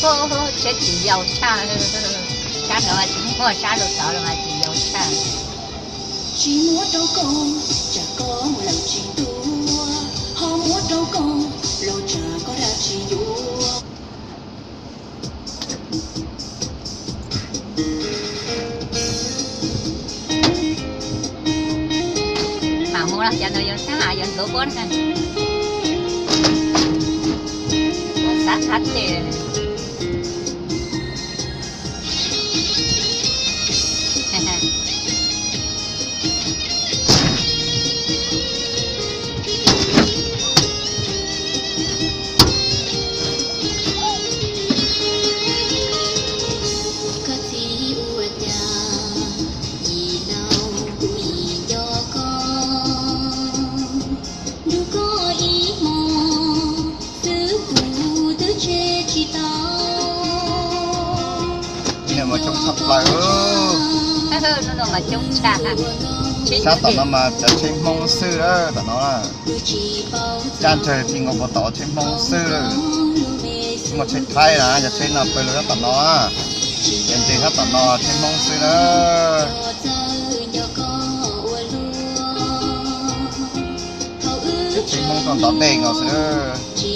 Tsheb tsis yau tshaj, sab no mas tsis muaj, sab lug tod los mas tsis yau tshaj. Tsis muab rau koj, tsam koj mus lawm tsis ntuag, ho muab rau koj los tsam koj dab tsis yuav. Mam mus los cov no yog sab hab yog ntxuav huab na. Xav qab tes. Koj txiv ua cas yim laus kuv yim nco koj, nrug koj ib hmo xwb kuv twb tseg tsis tau. Hnub no mas coob tshaj plaws. Sab tom no mas cov tsheb Hmoob xwb lawm tom no. Caj ntsawg ti nkaus puas tom tsheb Hmoob xwb lawm. Tsis muaj tsheb Thaib na, cov tsheb no pawg lug sab tom no. Ces nres sab tom no tsheb Hmoob xwb na. Cov tsheb Hmoob tuaj ntov dej nkaus xwb.